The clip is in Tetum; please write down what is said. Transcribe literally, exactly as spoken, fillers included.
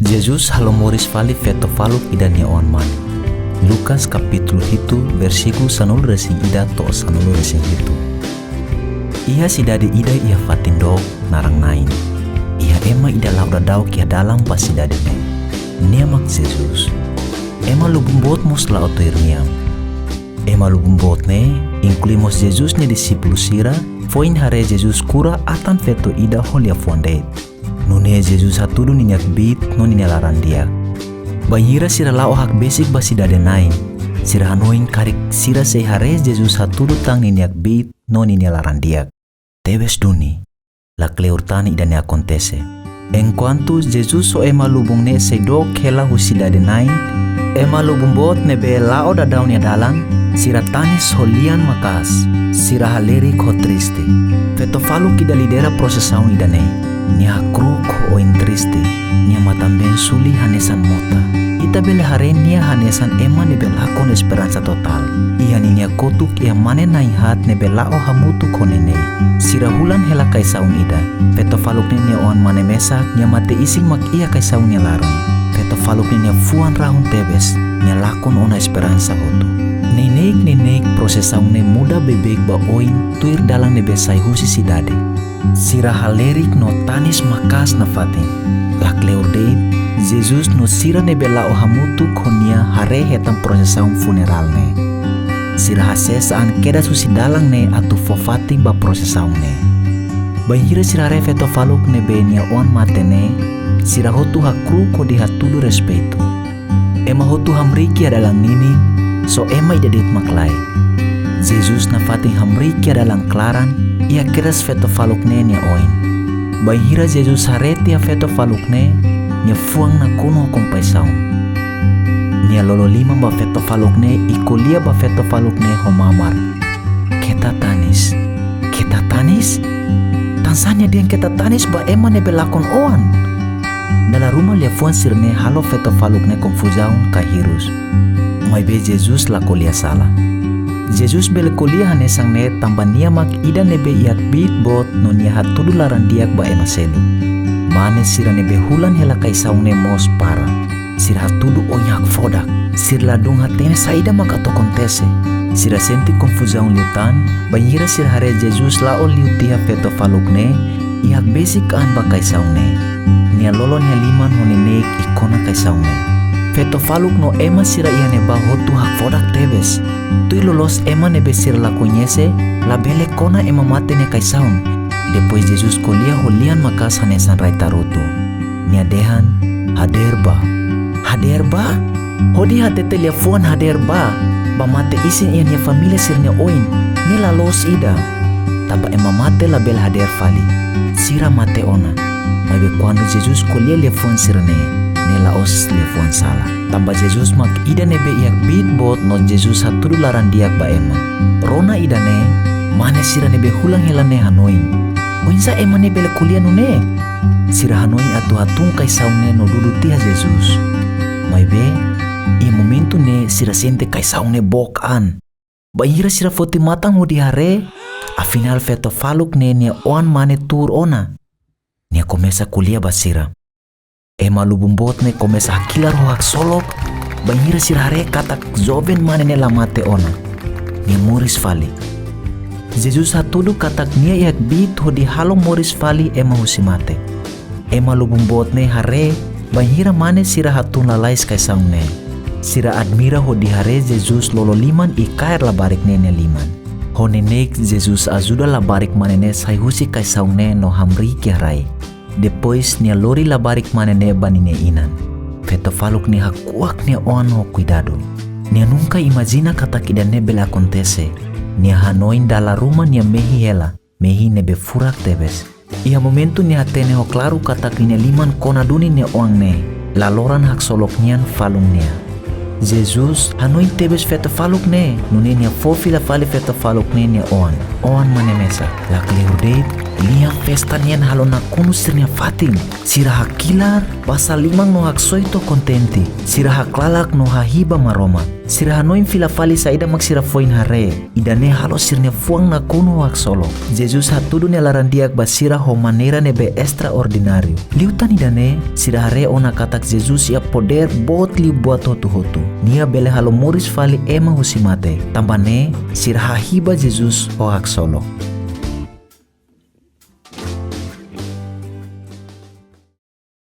Jesus halo moris fali feto faluk ida nia oan-mane. Lucas kapítulu hitu, versíkulu sanulu-resin-ida to'o sanulu-resin-hitu. Iha sidade ida iha fatin dook naran Nain. Iha ema ida la'o daudaun iha dalan ba sidade ne'e. Nia mak Jesus. Ema lubun boot mós la'o tuir nia. Ema lubun boot ne'e, inklui mós Jesus nia dixípulu sira, foin haree Jesus kura atan feto ida ho liafuan de'it. Nune'e Jesus hatudu ninia kbiit no ninia laran-di'ak. Bainhira sira la'o hakbesik ba sidade Nain, sira hanoin karik sira sei haree Jesus hatudu tan ninia kbiit no ninia laran-di'ak. Tebes duni, lakleur tan ida-ne'e akontese. Enkuantu Jesus ho ema lubun ne'e sei dook hela husi sidade Nain, ema lubun boot ne'ebé la'o daudaun iha dalan, sira tanis ho lian maka'as, sira halerik ho triste. Feto faluk ida lidera prosesaun ida-ne'e. Nia hakru'uk ho oin triste, nia matan-been suli hanesan mota. Ita bele haree nia hanesan ema ne'ebé lakon esperansa totál. Iha ninia kotuk iha mane na'in-haat ne'ebé la'o hamutuk ho neineik. Sira hulan hela kaixaun ida. Feto faluk ne'e nia oan-mane mesak, nia mate-isin mak iha kaixaun nia laran. Feto faluk ne'e nia fuan rahun tebes, nia lakon ona esperansa hotu. Neineik-neineik prosesaun ne'e muda beibeik ba oin tuir dalan ne'ebé sai husi sidade. Sira halerik no tanis maka'as nafatin. Lakleur de'it, Jesus no sira ne'ebé la'o hamutuk ho nia haree hetan prosesaun funerál ne'e. Sira hasees an kedas husi dalan ne'e atu fó fatin ba prosesaun ne'e. Bainhira sira haree feto faluk ne'ebé nia oan mate ne'e, sira hotu hakru'uk hodi hatudu respeitu. Ema hotu hamriik iha dalan ninin, só ema ida de'it mak lae. Jesus nafatin hamriik iha dalan klaran, iha kedas feto faluk ne'e nia oin. Bainhira Jesus haree tiha feto faluk ne'e, nia fuan nakonu ho kompaixaun. Nia lolo liman ba feto faluk ne'e i ko'alia ba feto faluk ne'e ho mamar: Keta tanis. Keta tanis? Tansá nia dehan keta tanis ba ema ne'ebé lakon oan? Dala ruma liafuan sira-ne'e halo feto faluk ne'e konfuzaun ka hirus. Maibé Jesus la ko'alia sala. Jesus bele ko'alia hanesan ne'e tanba nia mak ida ne'ebé iha kbiit boot no nia hatudu laran-di'ak ba ema seluk. Mane sira ne'ebé hulan hela kaixaun ne'e mós para. Sira hatudu oin hakfodak. Sira ladún hatene saida mak atu akontese. Sira sente konfuzaun liután, bainhira sira haree Jesus la'o liu tiha feto faluk ne'e, i hakbesik an ba kaixaun ne'e. Nia lolo nia liman ho neineik i kona kaixaun ne'e. Feto faluk no ema sira iha ne'ebá hotu hakfodak tebes. Tuir loloos ema ne'ebé sira la koñese, labele kona ema mate nia kaixaun. Depois Jesus ko'alia ho lian maka'as hanesan rai tarutu. Nia dehan: Hadeer bá. Hadeer bá? Hodi hatete liafuan hadeer bá ba mate-isin iha nia família sira-nia oin, ne'e la loos ida. Tanba ema mate labele hadeer fali. Sira mate ona. Maibé kuandu Jesus ko'alia liafuan sira-ne'e, ne'e la'ós liafuan sala. Tanba Jesus mak ida ne'ebé iha kbiit boot no Jesus hatudu laran-di'ak ba ema. Rona ida-ne'e, mane sira ne'ebé hulan hela ne'e hanoin: Oinsá ema ne'e bele ko'alia nune'e? Sira hanoin atu hatún kaixaun ne'e no dudu tiha Jesus. Maibé, iha momentu ne'e sira sente kaixaun ne'e book an. Bainhira sira foti matan hodi haree, afinál feto faluk ne'e nia oan-mane tuur ona. Nia komesa ko'alia ba sira. Ema lubun boot ne'e komesa hakilar ho haksolok, bainhira sira haree katak joven mane ne'e la mate ona. Nia moris fali. Jesus hatudu katak nia iha kbiit hodi halo moris fali ema husi mate. Ema lubun boot ne'e haree bainhira mane sira hatún lalais kaixaun ne'e. Sira admira hodi haree Jesus lolo liman i kaer labarik ne'e nia liman. Ho neineik Jesus ajuda labarik mane ne'e sai husi kaixaun ne'e no hamriik iha rai. Depois nia lori labarik mane ne'e ba ninia inan. Feto faluk ne'e hakuak nia oan ho kuidadu. Nia nunka imajina katak ida-ne'e bele akontese. Nia hanoin dala ruma nia mehi hela, mehi ne'ebé furak tebes. Iha momentu ne'e hatene ho klaru katak ninia liman kona duni nia oan ne'e. Laloran haksolok nian falun nia. Jesus hanoin tebes feto faluk ne'e, nune'e nia fó fila fali feto faluk ne'e nia oan. Oan mane mesak, lakleur de'it, Nia festa nian halo nakonu sira-nia fatin. Sira hakilar, basa liman no haksoit ho kontente. Sira haklalak no hahi'i ba Maromak. Sira hanoin fila fali saida mak sira foin haree. Ida-ne'e halo sira-nia fuan nakonu ho haksolok. Jesus hatudu nia laran-di'ak ba sira ho maneira ne'ebé estraordináriu. Liután ida-ne'e, sira haree ona katak Jesus iha podér boot liu buat hotu-hotu. Nia bele halo moris fali ema husi mate. Tanba ne'e, sira hahi'i ba Jesus ho haksolok.